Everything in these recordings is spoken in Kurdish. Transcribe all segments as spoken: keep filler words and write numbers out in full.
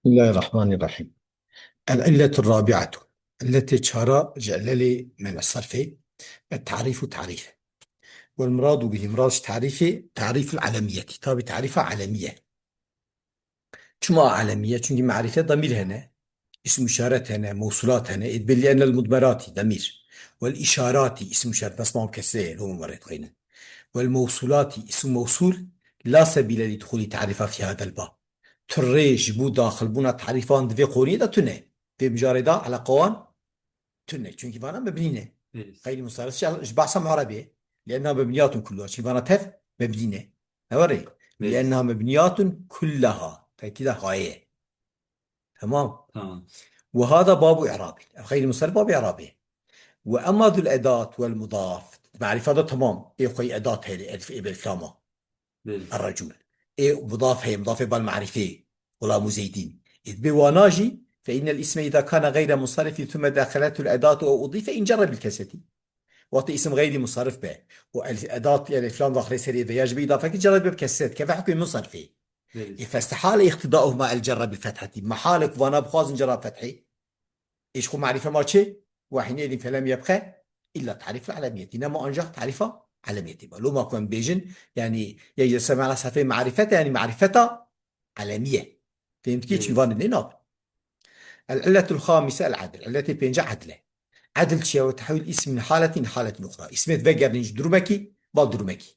بسم الله الرحمن الرحيم. العلة الرابعة. Illetê çara ji ilelê menê serfê, التعريف, tarîf. والمراد به, mirad ji tarîfê, تعريف العلمية. Tabî tarîfa elemiye. Çima elemiye? Çünkü marife damîr hene, ism işaret hene, mewsulat hene. Ê dibê لأن المضمرات damîr. والإشارات ism işaret, bes mam kesrê ye, loma merê dixwînin. والموصولات اسم موصول لا سبيل لدخول تعريفها في هذا الباب. Tu rê ji bo daxilbûna tarîfan di vê qoniyê de tune. Vê mijarê de eleqa wan tune. Çünkü vana mebnî ne. Evet. Xeyrî musarif ji, ji behsa mu'rebê. لأنها مبنيات كلها. Çünkü vana tev mebnî ne. Ne var rê? Evet. لأنها مبنيات كلها. Tekîda hayê. Tamam. Tamam. وهذا باب إعرابي. Ev xeyrî musarif babê i'rabê. وأما ذو الأداة والمضاف. Marifa da tamam. Ê xwe edat heye, elif, ê belflama. Belê. الرجل. Ê mudaf heye, mudafê bal marifê. غلام زيد. Ê dibê wana jî, فإن الاسم إذا كان غير منصرف ثم دخلته الأداة أو أضيف انجر بالكسرة. Wextê îsim xeyrî musarif be û el-, edat, yani filan daxilê serê ve ya ji bi îdafe kir, cerre be bi kesre dikeve hukmê munsarifê. Belê. Ê festehale iqtidauhuma el cerre bil fetheti. Mehale ku vana bixwazin cerra fethê. Ê ji xwe marife ma çi? Ve hinedin felem yebxe illa tarîf el alemiyetî. Nema ancak tarîfa alemiyetî ba. Loma ku em bêjin, yani, ya ji semela sefê marifete, yani marifeta alemiye. Fehmî dikî çi Hmm. van ne nabe. El illetul xamise el adl. Illetê pênce adl e. Adl çi ye? Ve tehwîl ismin haletin haletin uxra. Îsmê vegerîn ji durumekî, va durumekî.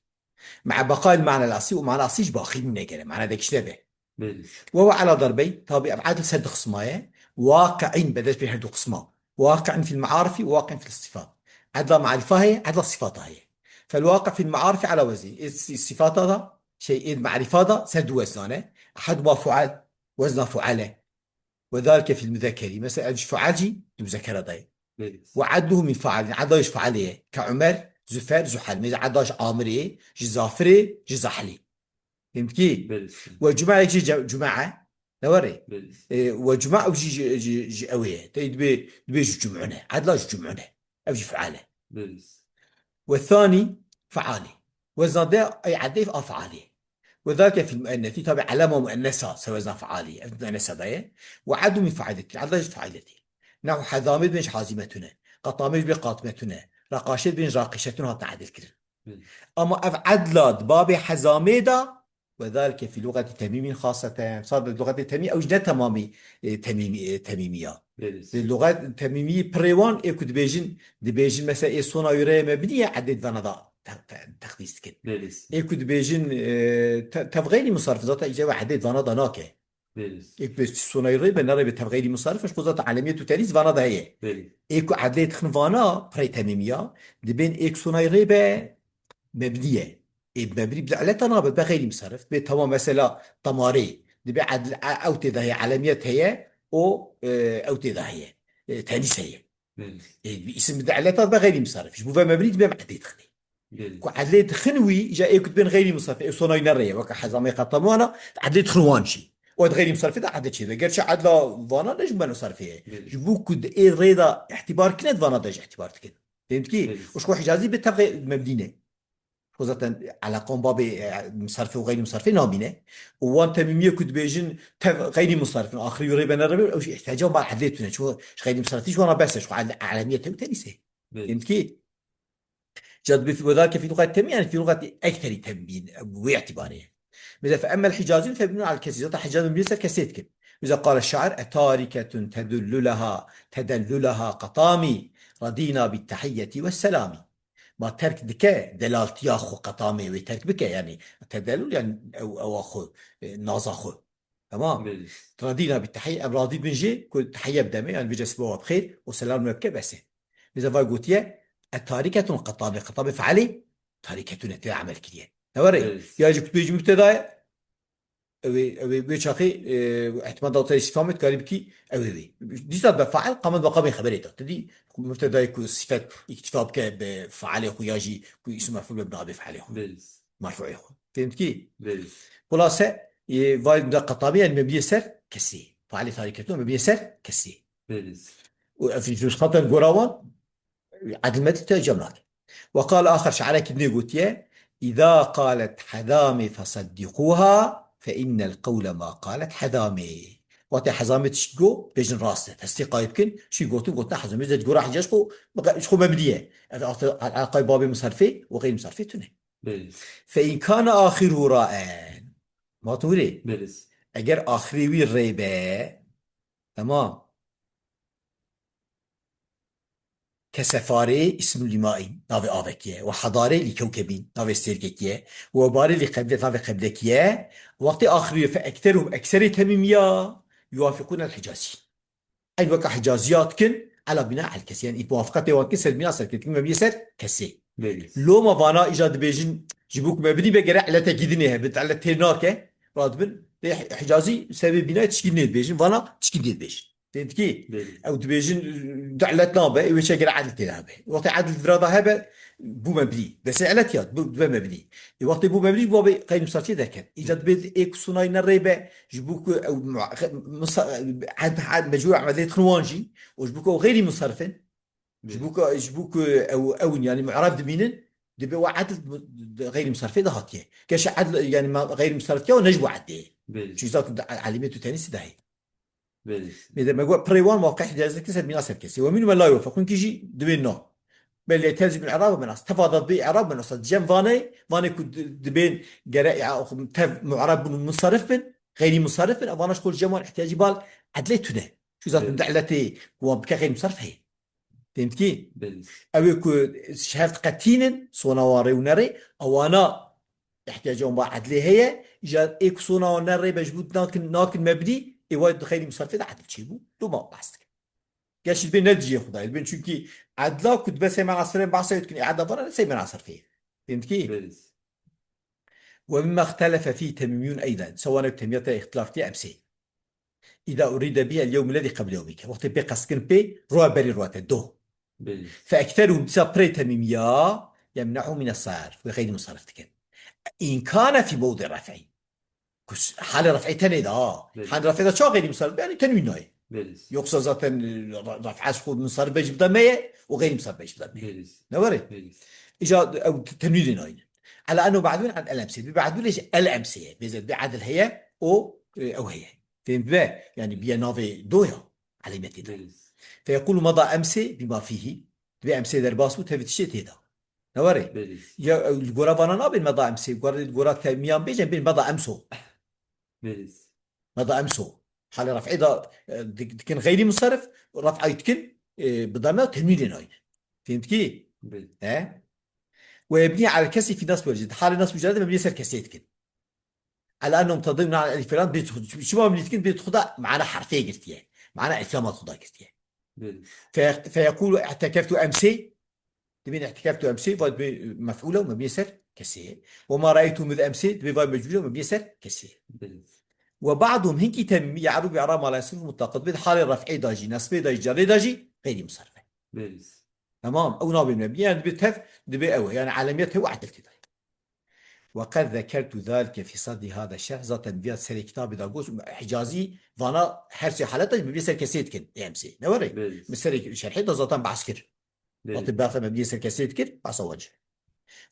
Ma'a baqayil ma'na el asî û ma'na asî ji baxî negere. Ma'na de kişte be. Belê. Ve ve ala darbeyn, tabi ev adl ser du qisma ye. Waqi'in, be dest pê her du qisma. Waqi'in fil ma'arifi, waqi'in fil sifat. Adla ma'rifa heye, adla sifata heye. Fel waqi' fil ma'arifi ala wezni. Ê si-, sifata da, şey, ê ma'rifa da ser du weznan e. Ehad ma fu'al, wezna fu'ale. Ve zalike fil muzekkeri. Mesela, ev ji fu'al jî di muzekkera da ye. Belê. Ve adluhu min fa'alin. Adla ji fu'alê ye. Ke Umer, Zufer, Zuhal. Mesela, adla ji Amirê, ji Zafirê, ji Zahlî. Fehmî dikî? Belê. Ve cuma'ek jî ce-, cuma'a. Ne were? Belê. E, ve cuma ew jî ji, ji, ji ew ye. Te dibê, dibê ji cum'une. Adla ji cum'une. Ev jî fu'ale. Belê. Ve thani fe'ali. Wezna de ey edef a fe'ali. Ve zalike fil muennesi, tabi elama muennesa, se wezna fe'ali. Ev muennesa da ye. Ve adlu min fe'ileti. Adla ji fe'ileti. Nehu hezamê dibên ji hazimetune. Qatamê dibê qatmetune. Raqaşê dibên ji raqişetun hatin edil kirin. Belê. Ama ev edla di babê hezamê de, ve zalike fî lugatî temîmîn xaseten. Sar bi lugatê temî, ew ji ne temamî, e, temîmî, e, temîmî ya. Belê. Di lugat temîmî pirê wan, ê ku dibêjin, dibêjin mesela ê sona wî rê mebnî ye, edê di vana da te-, te-, texdîs dikin. Belê. Ê ku dibêjin, e, te-, tev xeyrî musarif, zaten îca ve edê di vana da nake. Belê. Ê ku bê sonayî rê be, nerê be tev xeyrî musarif, ji xwe zaten alemiyet û terîz vana de heye. Belê. Ê ku edlê dixin vana, pirê temîmiya, dibên ê ku sonayî rê be, mebnî ye. Ê mebnî bi ileta nabe, be xeyrî musarif. Be tamam mesela tamarê, dibe edl, e, ew tê de heye, alemiyet heye, o, e, ew tê de heye. E, tenîs heye. Belê. Ê, bi îsim de ileta be xeyrî musarif. Ji bo ve mebnî dibe edlê dixinê. Belê. Ku edlê dixin wî, îca ê ku dibên xeyrî musarif, ê sonayî nereye, weke hezamê qetamana, edlê dixin wan jî. O di xeyrî musarifê de edlê çêde. Gerçi edla vana ne ji bo musarifê ye. Belê. Ji bo ku di ê rê de îhtîbar kine, di vana de jî îhtîbar dikin. Fehmî dikî? Belê. Û ji xwe Hicazî bi tev xey-, mebnî ne. Xwe zaten eleqan babê, e, musarifê û xeyrî musarifê namîne. Û wan temîmiyê ku dibêjin tev xeyrî musarifin, axirî rê be nerebe, ew jî îhtîyacan ba edlê tune. Ço ji xeyrî musarifî ji wana bes e, ji xwe ele-, alemiyet ew tenîsê. Belê. Fehmî dikî? Ca dibê fî-, وذلك في لغة التميم، يعني في لغة أكثر التميمين، bi wê îtibarê. Mesela, فأما الحجازيون فيبنون على الكسر. Zaten Hicaz mebnî ser kesrê dikin. Mesela, قال الشاعر: أتاركة تدل لها، تدل لها قطامي، رضينا بالتحية والسلام. Ma terk dike delaltiya xwe, qetamê wê terk bike, yani tedellul, yani ew, ewa xwe, e, naza xwe. Tamam. Belê. Radîna bi tehiyye, em radî bin jê ku tehiyye bide me, yani vêce sibawa bi xêr û selam me bike, bes e. Vêze vay gotiye, et tariketun qetamê, qetamê fealê tariketun e, tê emel kiriye. Ne were? Belê. Ya jî kutbê jî mübteda ye, ew ê, ew ê wê çaxê, e, ihtimal da te îstîfam et, karî bikî, ew ê wê. Dîsa be fail, qamet meqamê xeberê de. Te dî, mübtedayê ku sifet îktifa bike bi failê xwe ya jî ku îsim merfû be bi navê failê xwe. Belê. Merfûê xwe. Fehmî dikî? Belê. Xulase, e, vay da qetamî, yani mebniyê ser kesrî. Failê tarî ketino mebniyê ser kesrî. Belê. Û ev jûz xaten gora wan, edil medil te cem nake. Ve qal axer, şarekî dinê gotiye, "Îza qalet hedamê feseddiqûha, fe innel qewle ma qalet hedamê." Wextê Hezamê tişt got, bêjin rast e. Tesdîqayê bikin, şî gotin, gotin Hezamê ji gora Hicaz xwe, ji xwe mebnî ye. Ev ate-, eleqayê babê musarifê û xeyrî musarifê tune. Belê. Fe in kana axiruhu ra'en. Ma tu rê. Belê. Eger axirê wî rê be, tamam. Kesefarê îsmul lîmaîn, navê avekî ye. We hedarê lî kewkebîn, navê stêrkekî ye. We barê lî qeblê, navê qeblekî ye. Wextê axirî fe ekterum, ekserê temîmiya, yuwafiqûn el hicazî. Eyn weka hicaziya dikin, ela bina el kesî. Yani muwafiqetê wan dikin, ser bina ser kesî. Mebnî ser kesê. Belê. Loma vana îja dibêjin, ji bo ku mebnî be gere iletekî dinê hebe, ilet tê nake, radibin, dê hicazî sebê bînayê tişkî nê dibêjin, vana tişkî nê dibêjin. Fêmtikî? Belê. Ew dibêjin, du ilet nabe, ew ê çekere edl tê de hebe. Wextê edl di vira de hebe, bû mebnî. Bes ê elet ya, bû, dibe mebnî. Ê wextê bû mebnî, bû be xeyrî musarifê derket. Îca dibê ê ku sonayî ne rê be, ji bo ku ew mu-, xe-, musa-, ed-, ed-, mecbûr emelê dixin wan jî, û ji bo ku ew xeyrî musarif in, ji bo ku, ji bo ku ew, ew in, yani mu'rab dibînin, dibê we edl mu-, xeyrî musarifê de hatiye. Geşe edl, yani ma-, xeyrî musarif ya, ne ji bo edlê. Belê. Çünkü zaten de-, elimiyet û tenîsî de heye. Belê. Bê de me got, pirê wan mewqe hicazî dikin ser bîna ser kesê. Ve mîn me la yuwefeqûn kî jî dibên na. Belê tezî bil i'rab bin as. Teva da bi i'rab bin as. Cem vanê, vanê ku di-, dibên gere ya, tev mu'rab bin, munsarif bin, xeyrî munsarif bin, vana ji xwe cem wan ihtiyacî bal edlê tune. Şu zaten Evet. de iletê ku wan bike xeyrî munsarif heye. Fêmtikî? Belê. Ew ê ku şert qetîn in, sona wan rê û nerê, ewana ihtiyaca wan ba edlê heye, îca ê ku sona wan nerê be ji bo nakin, nakin mebnî, ê wa di xeyrî musarifê de edl çêbû, doma behs dikin. Geş dibê ne dijê Xwedayê, dibên çünkî edla ku dibe sey mena sirfê behsa dikin, ê edla vana ne sey mena sirfê. Fêmtikî? Belê. Ve mimma ixtelefe fî temîmiyûn eyden, sewanek temiyata îxtilaf diye emsê. Îda urîde bî el yewm lezî qeble yewmîke. Wextê pê qestkin pê, roya berî roya te, do. Belê. Fe ekteruhum, dîsa pirê temîmiya, yemne'u mine sarf, wê xeyrî musarif dikin. În kane fî mewdî ref'î. Ku s-, halê ref'ê tenê de, ha. Belê. Halê ref'ê de ça xeyrî musarif, yani tenwîn nayê. Belê. Yoksa zaten, e, re-, ref'e ji xwe musarif be jî bida me ye, û xeyrî musarif be jî bida me ye. Belê. Ne were? Belê. Îca ew t-, tenwînê nayîne. Ela ennehu ma'dûn an el emsê. Bi ma'dûnê ji el emsê ye. Bêze bi edl heye, o, e, ew heye. Fêm dibe, yani biye navê do ya, elemetê de. Belê. Feyeqûlu meda emsê bima fîhî. Dibê emsê derbas bû, tevî tiştê tê de. Ne were? Belê. Ya, ew li gora vana nabên meda emsê, gora, li gora te miyan bêjin, bên meda emso. Belê. Meda emso. Halê ref'ê de, e, dik-, dikin xeyrî musarif, ref'ayî dikin, e, bida me tenwînê nayne. Fêmtikî? Belê. He? Ve yebnî alel kesî fî nasb wecid. Halê nasb wecid de mebnî ser kesê dikin. Ela ennehu mutedîmûn an elif lam, bê tu-, çima mebnî dikin, bê tu xweda mana herfê girtiye. Mana elif lama xweda girtiye. Belê. Fe-, feyekûlu i'tekeftu emsê, dibên i'tekeftu emsê, va dibê mef'ûl e û mebnî ser kesê. Ve ma ra'eytu mid emsê, dibê va mecbûl e û mebnî ser kesê. Belê. Ve ba'duhum, hinkî temîmî, ye'rû bi i'rab ma la yesrifu mutlaqan, dibê halê ref'ê de jî, nesbê de jî, cerrê de jî, xeyrî musarif e. Belê. Tamam, ew nabê mebnî, yani dibê tev, dibê ew e, yani alemiyet hew edil tê de. Ve qed zekertu zalike fî sadri hada şerh, zaten viya serê kitabê de got, Hicazî vana her sê haleta jî mebnî ser kesê dikin, E M C. Ne were? Belê. Min serê şerhê de zaten behs kir. Belê. Wextê behsa mebnî ser kesê dikir, behsa wecih.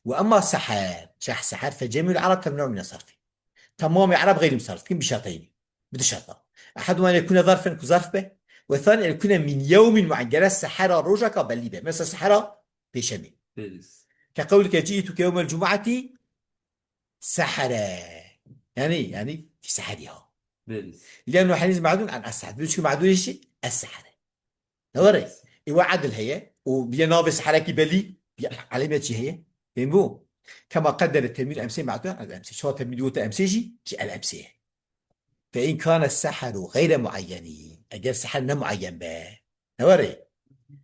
Ve emma seher, şerh seher, fe cemî'ul i'rab temne'u mine sarfi. Temamê i'rab xeyrî musarif dikin, bi şerteynî. Bi du şerta. Ehedûma en yekûne zarfen, ku zarf be. Ve thani en yekûne min yewmin mu'en, gere sehera rojeka bellî be. Mesela sehera pêşemê. Belê. Ke qewlike ci'tuke yewmel cumu'etî sehere. Yani, yani, fî seheriha. Belê. Li'ennehu henîz ma'dûn an es-seher. Çünkü ma'dûn jî es-sehere. Ne were? Ê wa edil heye. Û biye navê seherekî belî, biye elemetî heye. Fêm bû? Kema qedere temîl emsê ma'dûn an emsê. Çawa temîl wota emsê jî, jî el emsê ye. Fe in kâne seheru gayre muayyenî. Eger seher ne muayyen be. Ne were?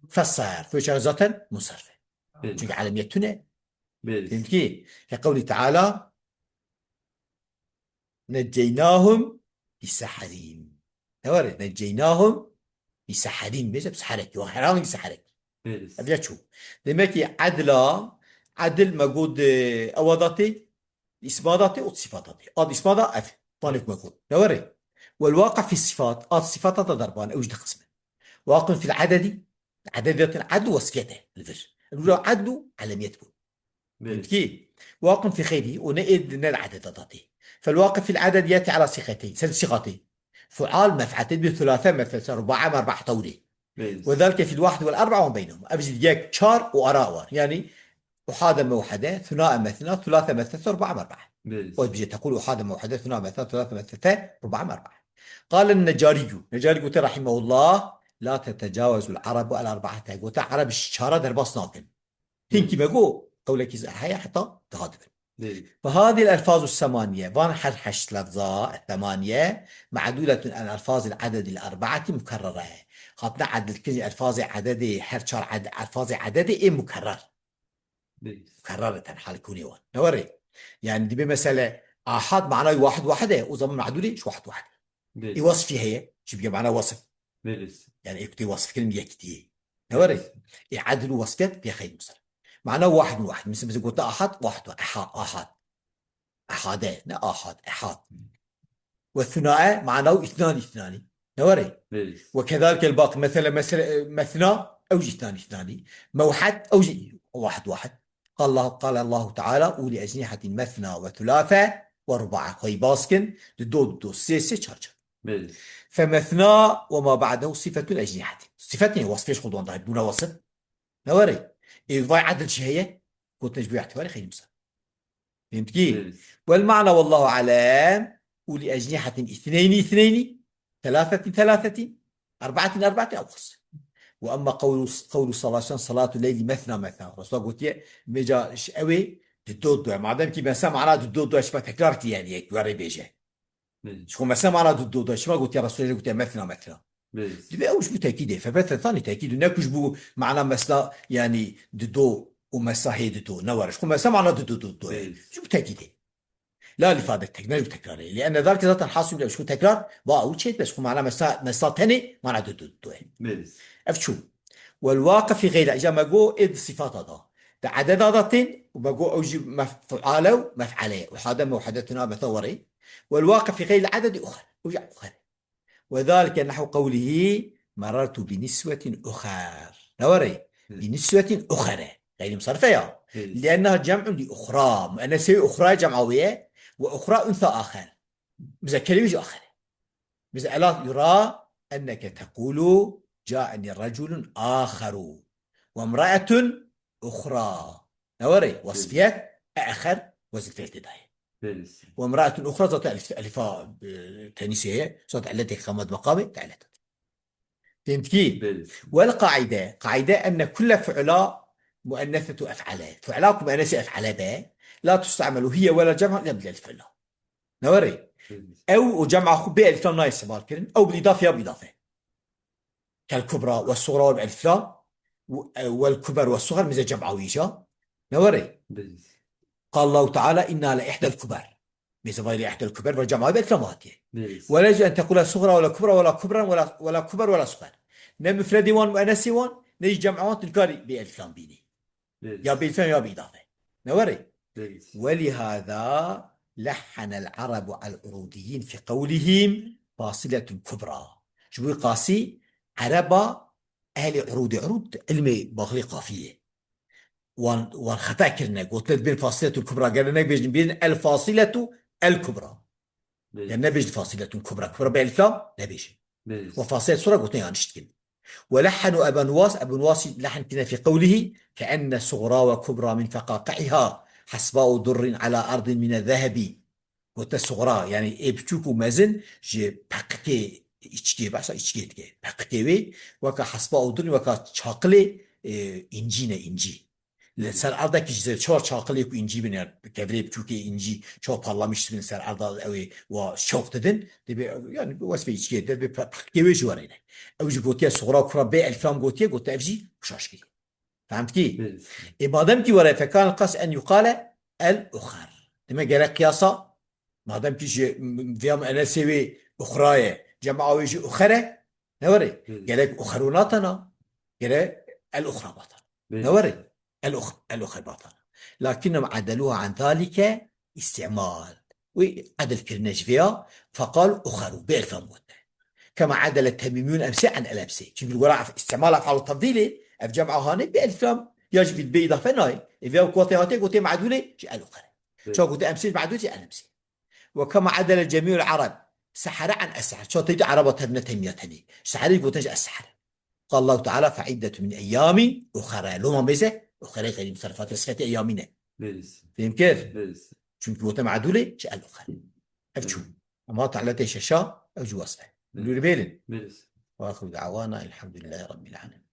Fesar. Foşa zaten musarfe. Belê. Çünkü alemiyet tune. Belê. Fêm ki? Ke qewlî Teala, necceynahum bi seherin. Ne were? Necceynahum bi seherin. Bêje bi seherekî. Wa herhangi bir seherekî. Belê. Ev ya çû. Demek ki edla, edil me got, e, ewa datê, îsma datê û sifat datê. Ad îsma da ev. Panik me got. Ne were? Wel waqi fi sifat. Ad sifata da derban. Ew jî di qisme. Waqi fil ededi. Ededi zaten edl wesfiyete. Li vir. Lura edlu elemiyet bû. Belê. Ki, waqin fî xeyrî, û ne ê, ne li ededa datê. Fel waqif fil eded yati ala sîxetê, ser sîxatê. Fual mef'al, tê dibê thulathe mef'al, ruba'a merba'a tewrê. Belê. Ve zalike fil wahid vel arba'a ve beynehuma. Ev jî yek, çar û ara wan. Yani uhade mewhede, thunae methna, thulathe methlethe, ruba'a merba'a. Belê. Wek bijê tequl uhade mewhede, thunae methna, thulathe methlethe, ruba'a merba'a. Qale Necariyu. Necari gote rahimehullah, la tetecawezul arabu el arba'ate. Gote Ereb ji çara derbas nakin. Hinkî me got, qewlekî zehaya heta daha dibin. Belê. Ve hadil elfazu semaniye, van her heşt lefza, semaniye, ma'duletun an elfazil adedil arba'ati mukarrere. Hatine edilkirin elfazê ededê, her çar ed-, elfazê ededê ê mukarrer. Belê. Mukarrer e tenha li kûnê wan. Ne were? Yani dibe mesele ahad manayê wahid wahid e, o zaman ma'dulê ji wahid wahid. Belê. Ê wasfî heye, ji bîye mana wasf. Belê. Yani ê ku tê wasf kirin yekîtiyê. Ne were? Belê. Ê edil û wasfiyet pê xeyr misal. Mana wahid wahid. Misal, misal gote ahad, wahid wahid. Eha-, ahad. Ehade, ne ahad, ehad. Ve thunae, mana ithnan ithnani. Ne were? Belê. Ve kezalike el baqi. Mesela, mesela, e, methna, ew jî ithnan ithnani. Mewhed, ew jî wahid wahid. Qal Allah, qal Allahu Teala, uli ecnihatin methna ve thulathe ve ruba'a. Xweyî baskin, di do, di do, sê, sê, çar, çar. Belê. Fe methna ve ma ba'dehu sifetul ecnihatin. Sifetê, wasfê ji xwe dan dayî, bûna wasf. Ne were? Ê vay edil çi heye? Gotin ji bo îtibarê xeyrî misal. Fehmtkî? Evet. Wel ma'na wallahu alem, uli ecnihatin ithneyni ithneyni, thelâthetin thelâthetin, erba'atin erba'atin ew xis. Ve emma qewlu, qewlu sallallahu aleyhi ve sellem, salatu leyli methna methna. Resulullah gotiye, mêca ji ewê di do do. Madem ki mesela mana di do do, şima tekrar ki yani yek were bêje. Belê. Ji xwe mesela mana du, du, du, çima gotiye Resulullah gotiye methna methna. Belê. Dibe ew ji bo tekîdê. Febethe thani tekîdu. Ne ku ji bo mana mesela yani du, du û mesela hê du, du. Ne were. Ji xwe mesela mana du, du, du, du. Belê. Ji bo tekîdê. La li ifade tek, ne ji bo tekrarê. Li enne zalike zaten hasil bile ji bo tekrar. Ba ew çêt be ji xwe mana mesela, mesela tenê mana du, du, du. Belê. Ev çû. Wel waqif fi geyri, îca me go ê di sifata da. Di ededa da tên û me go ew jî mef'ale û mef'ale. Û hade mewhedetuna meta werê. والواقع في غير العدد أخر. وجع أخر. وذلك نحو قوله: مررت بنسوة أخر. Ne were? Hı. بنسوة أخر. Gayri musarife ya. Hı. لأنها جمع لأخرى. Muennese wê أخرى cem awiye. وأخرى أنثى آخر. Muzekkerê wî jî آخر. Mesela, ألا يرى أنك تقول: جاءني رجل آخر وامرأة أخرى. Ne were? Hı. Wasfiyet, e e'xer, wezn fiil tê dayê. Belê. Ve imraetun uxra zaten elif, elifa, e, tenîsê heye. Zaten elletê xemet meqamê, te ellet. Fehmtkî? Belê. Wel qaide. Qaide enne kulle fu'la muennesetu ef'ale. Fu'la ku muennese ef'ale be, la tusta'melu hiye wela cem'a illa bil elif illa. Ne were? Belê. Ew û cem'a xwe bê eliflam nayê istimal kirin. Ew bil îdafe ya bi îdafe. Kel kubra ve sugra ve eliflam. Ve, e, vel kuber ve sugar mize cem'a wîja. Ne were? Belê. Qal Allahu Teala inna le ihdel kuber. Mize vay le ihdel kuber ve cem'a ve eliflam hatiye. Belê. Ve la yecuz en tekule sugra ve la kubra ve la kubran ve la, ve la kuber ve la sugar. Ne müfredi wan muennesi wan, ne jî cem'a wan tu nikarî bê eliflam bînî. Belê. Ya bi îdafe ya bi îdafe. Ne were? Belê. Ve lihâzâ lehhenel arabu al urudiyyin fi qewlihim fasiletun kubra. Ji bo qasî ereba ehlê urûdê, urûd ilmê baxlê qafiyê. Wan, wan xeta kirine, gotine dibên fasiletul kubra, gere nebêjin, bêjin el fasiletu el kubra. Belê. Yani nebêjin fasiletun kubra, kubra bi eliflam nebêjin. Belê. Ve fasilet sura gotine yanlış dikin. Ve lehhenu Eba Nuwas, Ebu Nuwas lehn kine fi qewlihi, ke enne sugra ve kubra min feqaqi'iha, hasba'u durrin ala ardin mine zehebi. Gote sugra, yani ê biçûk û mezin ji peqikê îçkê, behsa îçkê dike. Peqikê wê, weka hasba'u durrin, weka çaqilê, e, încî ne, încî. Li ser erdekî ji ser çar çaqilê ku încî bin, yani kevirê biçûkê încî, çar parlamiş bin ser erda ew ê wa şewq didin, dibê, yani wesfê îçkê, dibê pe-, peqikê wê jî wereyne. Ew jî gotiye sugra kura bê elflam gotiye, gote ev jî şaş kiriye. Fehmtkî? Belê. Ê madem ki were fekan qas en yuqale el uxer. Dime gerek qiyasa, madem ki ji m-, vêya muennesê wê uxra ye, cema wê jî uxer e, ne were? Belê. Gerek uxeru natana, gerek el uxra batana. Belê. Ne were? El ux-, el uxer batana. Lakinnehum adeluha an zalike istimal. Wî edil kirine ji vêya, feqal uxeru, bê elfam gote. Kema adele temîmiyun emsê an el emsê. Çünkü li gora ef-, istimal ef'alu tefdîlê, ev cem'a hanê bê elfam, ya jî bî bê îdafe nayê. Ê vêya ku hatê hatê gotê me'dûlê ji el uxere. Evet. Ça gotê emsê ji me'dûlê ji el emsê. Ve kema adele cemîul arab. Sehera an es-sehera. Çawa tevî de Ereba tevne temiya tenê. Seherê gotin ji es-sehera. Qal Allahu Teala fe iddetu min eyyamin uxera. Loma mêze, uxera xeyrî musarrefat sifetê eyyamî ne. Bêriz. Fêm kir? Bêriz. Çünkü gote me'dûlê ji el uxera. Ev çû. Ama Teala tê şeşa, ev jû wasfe. Bêriz. Lûr bêlin. Bêriz. Ve axiru da'wana elhamdülillahi rabbil alemin.